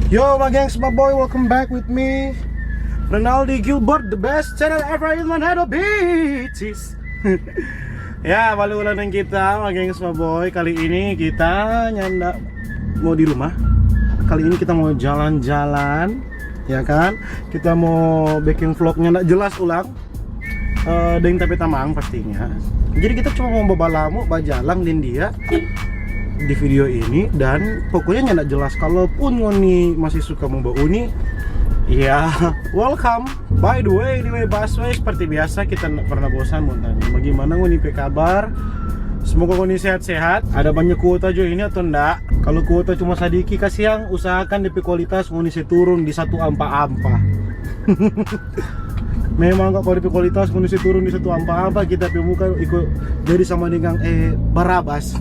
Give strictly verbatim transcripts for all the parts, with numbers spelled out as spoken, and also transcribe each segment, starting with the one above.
Yo, my gengs, my boy, welcome back with me, Renaldi Gilbert, the best channel ever in Manado, bitches. Ya, bale ulang deng kita, my gengs, my boy. Kali ini kita nyanda mau di rumah. Kali ini kita mau jalan-jalan, ya kan? Kita mau bikin vlog nyanda jelas ulang, eh, deng tapi tamang pastinya. Jadi kita cuma mau babalamu, bajalang deng dia di video ini, dan pokoknya nyanda jelas. Kalaupun ngoni masih suka mo bauni, ya, welcome. By the way, anyway, Baswe, seperti biasa kita nda pernah bosan mo tanya, bagaimana ngoni pe kabar? Semoga ngoni sehat-sehat. Ada banyak kuota jo ini atau nda? Kalau kuota cuma sadiki, kasiang, usahakan depe kualitas ngoni se turun di satu ampa-ampa. Memang kalo depe kualitas ngoni se turun di satu ampa-ampa, kita pe muka iko jadi sama dengan, eh, Barabas.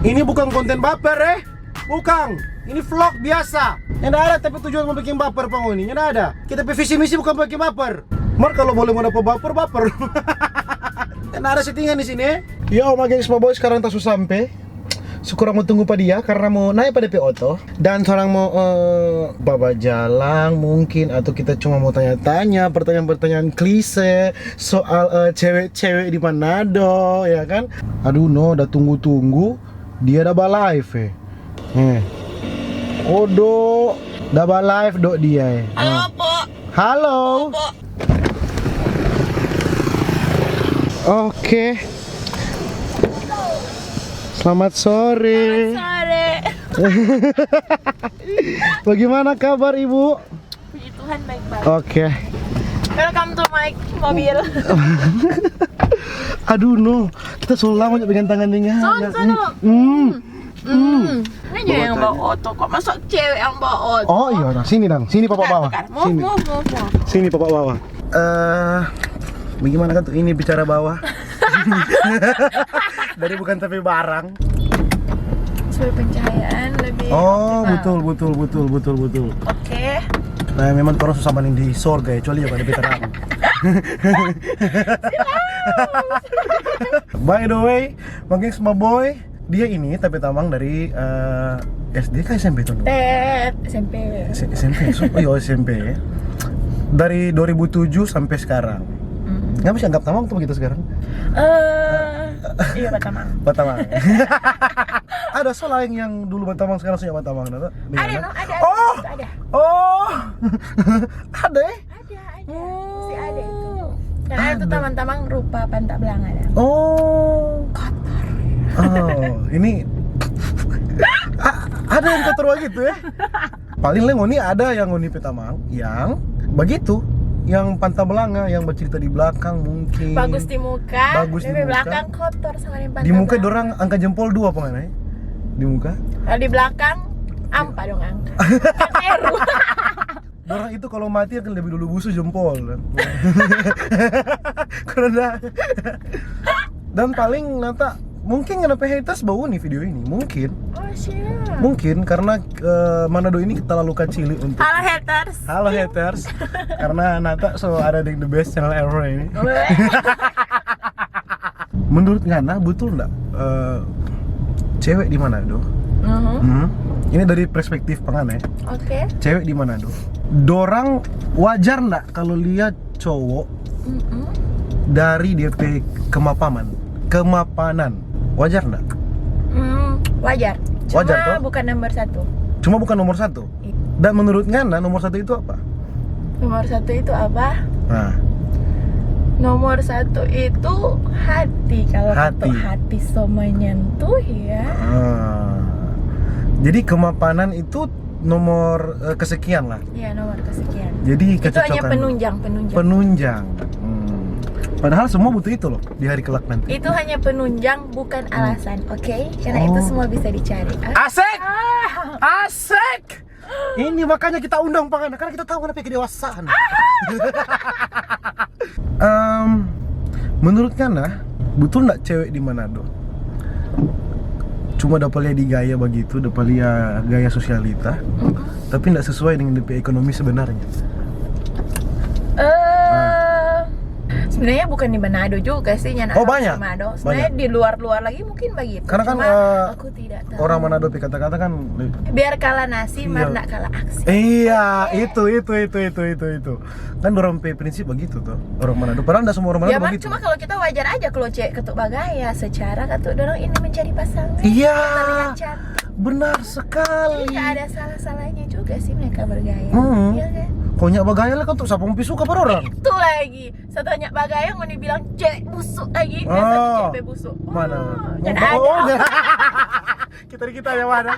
Ini bukan konten baper, eh. Bukang, ini vlog biasa. Nyanda ada tapi tujuan mo biking baper pa ngoni, nyanda ada. Kita pe visi misi bukan biking baper. Mar, kalo bole mo dapa baper, baper. Nyanda ada settingan di sini, eh. Yo, my gengs, my boy, sekarang ta su sampe. Su kurang mo tunggu pa dia karna mo nae pa depe oto. Dan torang mo, eh, babajalang mungkin, atau kita cuma mo tanya-tanya pertanyaan-pertanyaan klise soal, eh, cewek-cewek di Manado, ya kan? Aduh no, da tunggu-tunggu. Dia da ba live, eh. Eh. Odo, da ba live do dia, eh. Halo, eh. Po. Halo. Po. Oke. Selamat sore. Selamat sore. Bagaimana kabar, Ibu? Puji Tuhan, baik banget. Oke. Welcome to my mobil. Aduh no, kita so lama ja pegang tangan deng ngana. Sono, sono. Hmm. Hmm. Ini aja yang bawa oto, kok masuk cewek yang bawa oto? Oh iya, nah, sini dang, sini papa bawa. Bukan, bukan. Move, sini. Move, move, move. Sini papa bawa. Eh, bagaimana kan tuh ini bicara bawa? Dari bukan tapi barang. Supaya pencahayaan lebih optimal. Oh, betul, betul, betul, betul, betul. Oke. Nah, memang torang susah maning di sorga ya, kecuali ya pada veteran. By the way, my gengs, my boy, dia ini tapi tamang dari, eh, S D ka S M P tuh? Eh, S M P. S-, S M P, so, oh iya, S M P ya. Dari dua ribu tujuh sampai sekarang. Mm. Ngana masih anggap tamang tuh begitu sekarang? Eh, iya, batamang. Batamang. Ada so laeng yang dulu batamang, sekarang sudah batamang, ada? Ada, no, ada, ada, oh! Ada. Oh! Ada, eh? Ada, ada. Oh. Masih ada itu. Yang ada tuh tamang-tamang rupa Panta Blanga ada. Oh. Kotor. Oh, ini a-, ada yang kotor begitu ya? Paling le ngoni ada yang ngoni pe tamang yang begitu, yang Panta Blanga, yang bercerita di belakang mungkin. Bagus di muka, bagus di muka. Tapi belakang kotor sama yang Panta Blanga. Di muka dorang angka jempol dua apa ngana, eh? Di muka? Kalau di belakang, ampa dong angka. Kan eru. Dorang itu kalau mati akan lebih dulu busu jempol. Karena dan paling nata mungkin ngana pe haters bauni video ini, mungkin. Oh, siap. Mungkin karena, eh, Manado ini terlalu kacili untuk. Halo, haters. Halo, haters. Karena nata so ada di the best channel ever ini. Weh. Menurut ngana, butul ndak, eh, cewek di Manado? Mhm. Hmm. Ini dari perspektif pa ngana ya. Oke. Cewek di Manado, dorang wajar ndak kalau lihat cowok, mm-mm, dari dia pe kemapaman, kemapanan? Wajar ndak? Hmm, wajar. Wajar, toh? Cuma bukan nomor satu. Cuma bukan nomor satu? Iya. Dan menurut ngana, nomor satu itu apa? Nomor satu itu apa? Nah. Nomor satu itu hati. Kalau kata hati. Hati so menyentuh, ya. Ah. Jadi kemapanan itu nomor, eh, kesekian lah. Iya, nomor kesekian. Jadi itu hanya kecocokan. Penunjang, penunjang. Penunjang. Hmm. Padahal semua butuh itu loh di hari kelak nanti. Itu hanya penunjang, bukan alasan, oke? Karena itu semua bisa dicari. Ah. Asik! Ah. Asik! Ini makanya kita undang pa ngana, karena kita tahu ngana pe kedewasaan. Em, menurut ngana, butul ndak cewek di Manado cuma dapa lia di gaya begitu, dapa lia gaya sosialita, tapi ndak sesuai dengan depe ekonomi sebenarnya? Eh, Sebenarnya bukan di Manado juga sih, nyana Oh, harus banyak? di Manado. Sebenarnya Banyak. Di luar-luar lagi mungkin begitu. Karena kan, Cuma eh, aku tidak tahu. Orang Manado pe kata-kata kan Biar kalah nasi, Iya. mar ndak kalah aksi. Iya, itu, itu, itu, itu, itu, itu. Kan orang pe prinsip begitu tuh, orang Manado. Padahal ndak semua orang Manado Ya, mar, begitu. Cuma kalau kita wajar aja kalau cewek ketuk bagaya secara ketuk dorang ini mencari pasangan. Iya. Terlihat cantik. Benar sekali. Jadi nggak ada salah-salahnya juga sih mereka bergaya. Hmm. Iya kan? Konyol bagaya lah kan tuh, siapa yang pi suka pa orang? Itu lagi. Satunya bagaya mau dibilang cewek busuk lagi. Biasa Oh. Cewek busuk. Mana? Oh, dan Oh, ada. Kita di kita ya mana?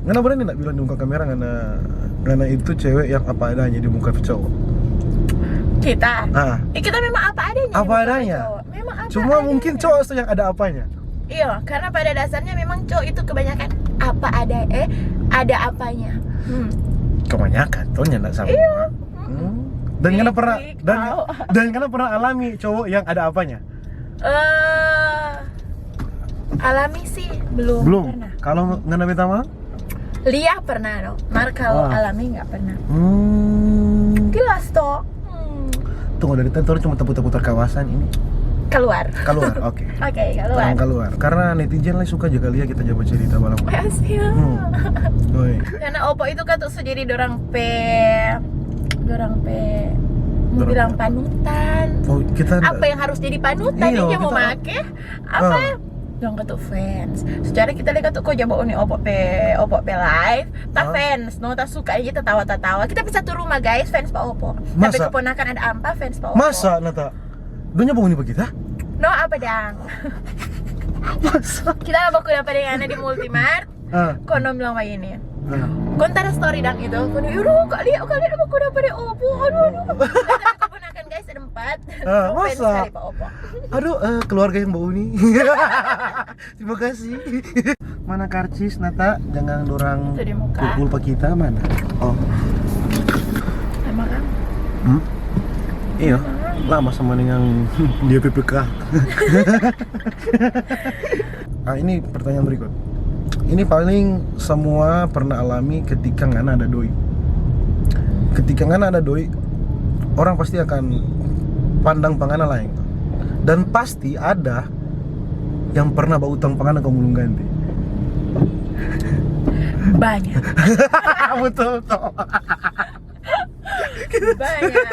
Ngana berani ndak bilang di muka kamera ngana, ngana itu cewek yang apa adanya di muka cowok? Kita. Ah. Eh, kita memang apa adanya. Apa Bukan adanya? Cowok. Memang apa Cuma adanya. Mungkin cowok tuh yang ada apanya. Iya, karena pada dasarnya memang cowok itu kebanyakan apa ada eh ada apanya. Hmm. Kebanyakan tuh nyanda sama. Iya. Hmm. Dan ngana pernah Titik, dan au. Dan ngana pernah alami cowok yang ada apanya? Eh, alami sih belum, Belum. Pernah. Kalau ngana minta maaf? Lia pernah dong. Mar kalau Wah. Alami nggak pernah. Hmm. Jelas toh. Hmm. Tunggu, dari tadi orang cuma putar-putar kawasan ini. Keluar. Keluar, oke. Oke, keluar. Orang keluar. Karena netizen lah suka juga lihat kita jago cerita malam. Hasil. Hmm. Woi. Karena opo itu kan tuh jadi dorang pe dorang pe mau Dorang bilang pe- panutan. Oh, kita ndak- Apa yang harus jadi panutan? Iya, Dia mau kita- make apa? Ah. Dong ketuk fans. Secara kita lihat tuh kok jago uni opo pe opo pe live. Ta Ah. fans, no, ta suka aja, tatawa-tatawa. Kita bisa turun rumah guys, fans pa opo. Masa? Tapi keponakan ada ampa, fans pa opo. Masa, Nata? Dunia bunyi begitu? No, apa dang? Masa? Kita baku dapat dengan di Multimart. Ah. Kono bilang begini. Ah. Kontara story dang itu. Kono, yuru, kali ya, kali ya, baku dapat di opo. Aduh, aduh. Tapi keponakan guys ada empat. Ah, No fans masa? Kali pa opo. Aduh, eh, keluarga yang bau ini. Terima kasih. Mana karcis, Nata? Jangan dorang Itu di muka. Pukul pa kita mana? Oh. Emang kan? Hmm? Iya, lama sama dengan dia P P K. Ah, ini pertanyaan berikut. Ini paling semua pernah alami ketika ngana ada doi. Ketika ngana ada doi, orang pasti akan pandang pa ngana laeng. Dan pasti ada yang pernah bautang pa ngana kong belum ganti. Banyak. Betul toh. Banyak.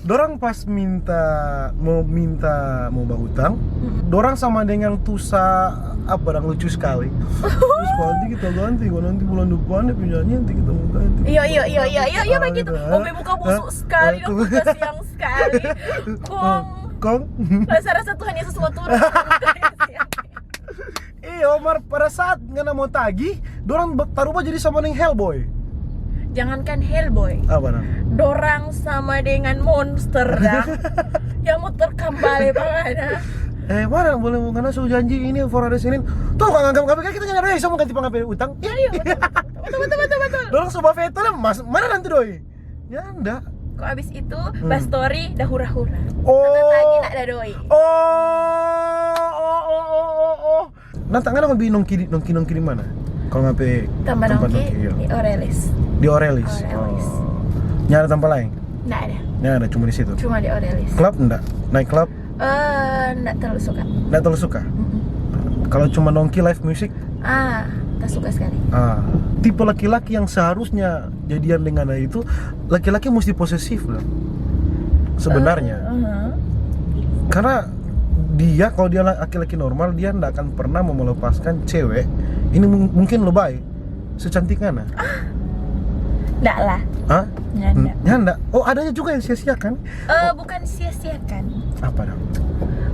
Dorang pas minta, mau minta, mau bahutang, dorang sama dengan tusa apa, dang lucu sekali. Terus kalo nanti kita ganti, kalo nanti bulan depan dia punya nyanyi, nanti kita mau ganti. Iya, iya, iya, iya, iya, iya, Ah, begitu. gitu, Oh, ah. buka busuk Ah, sekali, ah, dong, buka siang sekali. Kong, Kong? rasa-rasa Tuhan Yesus mau turun. Iyo, mar pada saat ngana mau tagi, dorang be- taruba jadi sama deng Hellboy. Jangankan Hellboy, Apa dang? dorang sama dengan monster dang. Yang mau terkambale bagaimana? Eh, mana boleh mau ngana su janji ini for hari Senin. Tuh, kang anggap kami kita nyana doi, sama ganti panggape utang. Iya, iya, betul, betul, betul, betul, betul. Dorang su bafeto lah, mas, mana nanti doi? Nyanda. Kok abis itu Hmm. ba story dah hura-hura. Oh. Karena tadi ndak ada doi. Oh, oh, oh, oh, oh, oh. Nah, tangan aku bi nongki di nongki nongki di mana? Kalau ngape Tambah tempat nongki iya. Di Orelis. Di Orelis. Orelis. Oh. Nyanda tempat lain? Ndak ada. Nyanda, cuma di situ. Cuma di Orelis. Klub ndak? Naik klub? Eh, ndak terlalu suka. Ndak terlalu suka. Mm-mm. Kalau cuma nongki live music, Ah, tak suka sekali. ah, tipe laki-laki yang seharusnya jadian dengan itu, laki-laki mesti posesif loh. Sebenarnya. Eh, uh-huh. Karena dia, kalau dia laki-laki normal, dia ndak akan pernah mau melepaskan cewek. Ini mung- mungkin lebay secantik ngana. Ndak lah. Hah? Nyanda. Hmm, nyanda. Oh, adanya juga yang sia-siakan. Eh, bukan sia-siakan. Apa dong?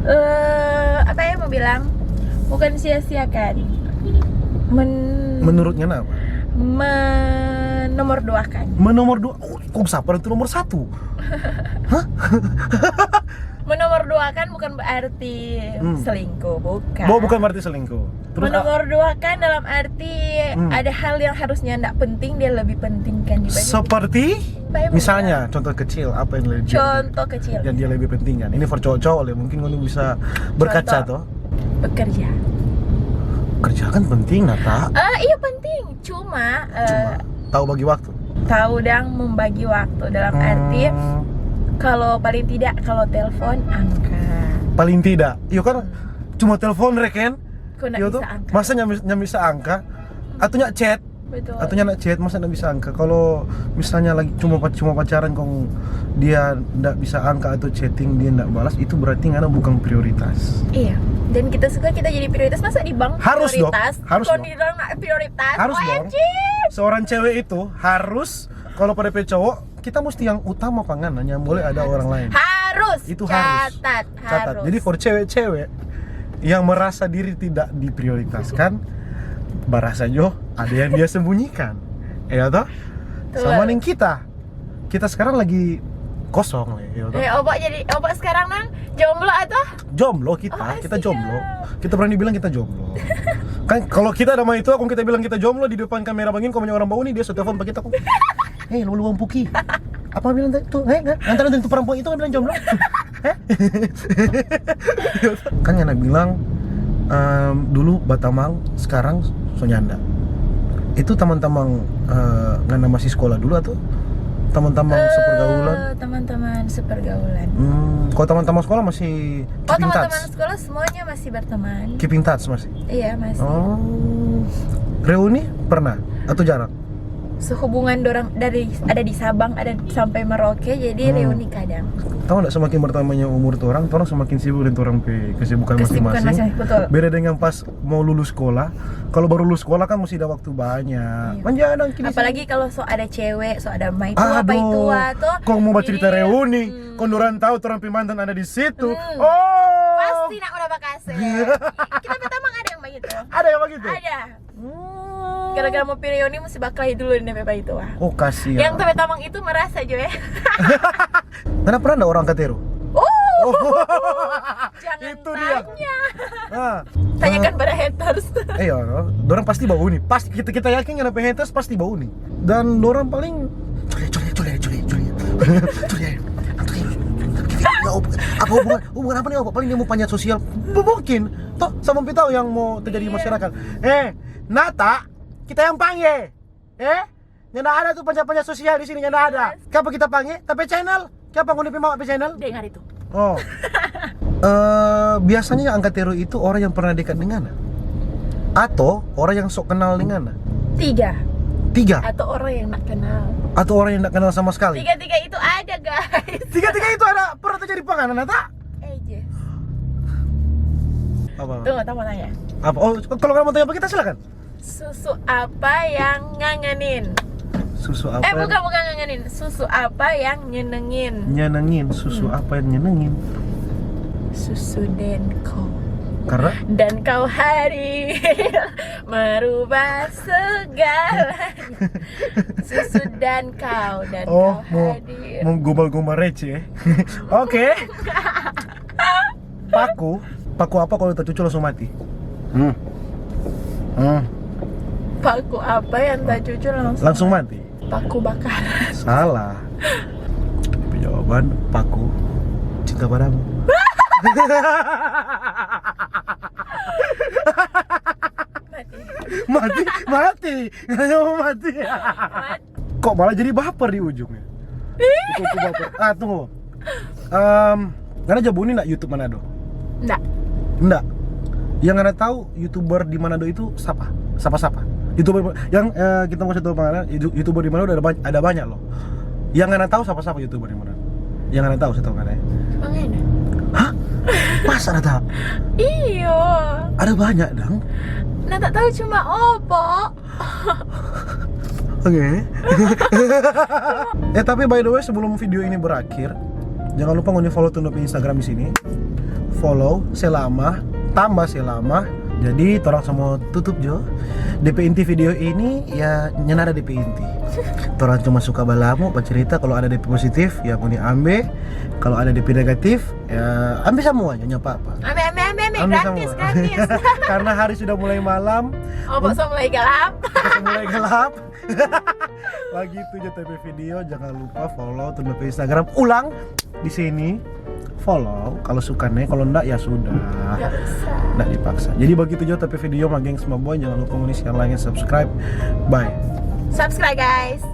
Eh, apa ya mau bilang? Bukan sia-siakan. Men Menurut ngana apa? Menomor duakan. Menomor dua. Oh, kok siapa itu nomor satu? Hah? Menomor duakan bukan berarti Hmm. selingkuh, bukan. Bahwa bukan berarti selingkuh. Terus, Menomor duakan dalam arti Hmm. ada hal yang harusnya ndak penting, dia lebih pentingkan dibanding. Seperti Baik, misalnya, contoh kecil, apa yang lebih Contoh kecil. yang dia lebih pentingkan? Ini for cowok-cowok ya, mungkin kamu bisa berkaca Contoh. Toh. Bekerja. Kerja kan penting, Nata. Eh, iya penting. Cuma, eh, Cuma tahu bagi waktu. Tahu dang membagi waktu dalam Hmm. arti Kalau paling tidak, kalau telepon, angka. Paling tidak, yo kan, cuma telepon reken. Kau ndak Yo bisa tuh, angka. Masa nyam, nyam bisa angka? Atau nyak chat? Betul. Atau nyak chat, masa ndak bisa angka? Kalau misalnya lagi cuma pac- cuma pacaran, kong dia ndak bisa angka atau chatting, dia ndak balas, itu berarti ngana bukan prioritas. Iya. Dan kita suka kita jadi prioritas, masa di bank Harus dong. prioritas? Harus Kau dong. di bank nggak prioritas? Harus dong. O M G. Seorang cewek itu harus, kalau pada pe cowok, kita mesti yang utama pa ngana, yang boleh ada orang lain. Harus. Itu harus. Catat, Catat. harus. Jadi for cewek-cewek yang merasa diri tidak diprioritaskan, barasa jo ada yang dia sembunyikan. Ya toh? Betul. Sama ning kita. Kita sekarang lagi kosong, ya toh? Eh, oba jadi oba sekarang nang jomblo atau? Jomblo kita, Oh, kita siap. Jomblo. Kita berani bilang kita jomblo. Kan kalau kita ada mah itu, aku kita bilang kita jomblo di depan kamera bagini, kau banyak orang bau nih, dia so telepon pa kita kong. Eh, lu luang puki. Apa bilang tadi tuh? Eh, eh, antara itu perempuan itu bilang jomblo. Eh? Kan ngana bilang, em, dulu batamang, sekarang so nyanda. Itu tamang-tamang, eh, ngana masih sekolah dulu atau tamang-tamang Eh, sepergaulan? Teman-teman sepergaulan. Hmm, kalau tamang-tamang sekolah masih Oh, keeping teman-teman touch? Sekolah semuanya masih berteman. Keeping touch masih? Iya, masih. Oh. Reuni pernah atau jarang? Sehubungan dorang dari ada di Sabang, ada sampai Merauke, jadi Hmm. reuni kadang. Tahu nggak, semakin bertambahnya umur tuh orang, orang semakin sibuk dengan orang pe kesibukan Kesibukan masing-masing. masing-masing, betul. Beda dengan pas mau lulus sekolah, kalau baru lulus sekolah kan masih ada waktu banyak. Iya. Manja dong kini. Apalagi kalau so ada cewek, so ada maitua, Aduh, paitua tuh. Kong mau bacerita Jadi, reuni, hmm. kong dorang tahu orang pe mantan ada di situ. Hmm. Oh. Pasti nak udah bakase. Kita pe tamang ada yang begitu. Ada yang begitu? Ada. Hmm. Gara-gara mau pi reuni mesti bakalahi dulu di N P P itu ah. Oh, kasihan. Yang tapi tamang itu merasa jo ya. Ngana pernah nggak orang angka teru? Oh, Oh. jangan Itu dia. Tanya. Ah. Tanyakan pada haters. Eh, ya, no. Dorang pasti bau nih. Pasti kita kita yakin ngana pe haters pasti bau nih. Dan dorang paling cule cule cule cule cule cule. Apa hubungan, hubungan apa nih, apa? Paling dia mau panjat sosial. Mungkin. Toh, sama kita yang mau terjadi Iya. Masyarakat. Eh, Nata, kita yang panggil. Eh, nyanda ada tuh panjat-panjat sosial di sini, nyanda ada. Kenapa kita panggil? Tapi channel, kenapa ngoni pe mawa pe channel? Dengar itu. Oh. Eh, biasanya yang angka teru itu orang yang pernah dekat dengan, atau orang yang sok kenal dengan, Tiga. tiga, Atau orang yang nak kenal. Atau orang yang nggak kenal sama sekali. Tiga-tiga itu ada, guys. Tiga-tiga itu ada pernah terjadi pa ngana, Nata? Eh, Jess. Apa? Tunggu, aku mau tanya. Apa? Oh, kalau kamu mau tanya apa kita, silakan. Susu apa yang ngangenin? Susu apa? Eh, yang bukan, bukan ngangenin. Susu apa yang nyenengin? Nyenengin. Susu Hmm. Apa yang nyenengin? Susu dan kau. Karena Dan kau hadir merubah segalanya. Susu dan kau dan Oh, kau mau hadir. Mau gombal-gombal receh. Oke. Paku, paku apa kalau tacucu langsung mati? Hmm. Hmm. Paku apa yang tacucu langsung Langsung mati. Paku bakar. Salah. Jawaban paku cinta padamu. Mati. Mati, mati. Nggak mau mati. Mati. Kok malah jadi baper di ujungnya? Kok, kok baper? Ah, tunggu. Em, ngana ja buni ndak YouTube Manado? Ndak. Ndak. Yang ngana tahu YouTuber di Manado itu siapa? Siapa-siapa? YouTuber yang, eh, kita mau kasih tahu pa ngana, youtu- YouTuber di Manado ada banyak, ada banyak loh. Yang ngana tahu siapa-siapa YouTuber di Manado? Yang ngana tahu, saya tahu ngana ya. Mangana. Hah? Masa ada tahu? Iyo. Ada banyak dong. Nah, tak tahu cuma Opo. Oke. Eh, tapi by the way, sebelum video ini berakhir, jangan lupa ngoni follow Tunda pe Instagram di sini. Follow selama, tambah selama. Jadi torang semua tutup jo. De pe inti video ini ya nyanda ada de pe inti. Torang cuma suka balamu, bacerita, kalau ada de pe positif ya ngoni ambe. Kalau ada de pe negatif ya ambe samua, nyanda apa-apa. Ambe, ambe, ambe, ambe, Ambe gratis, samua. Gratis. Karena hari sudah mulai malam, Opo so mulai gelap. sudah mulai gelap. Begitu jo ta pe video, jangan lupa follow Tunda pe Instagram. Ulang di sini, follow kalau suka nih, kalau ndak ya sudah. Nggak usah. Ndak dipaksa. Jadi begitu jo ta pe video, ma gengs, ma boy, jangan lupa ngoni share, like, and subscribe. Bye. Subscribe, guys.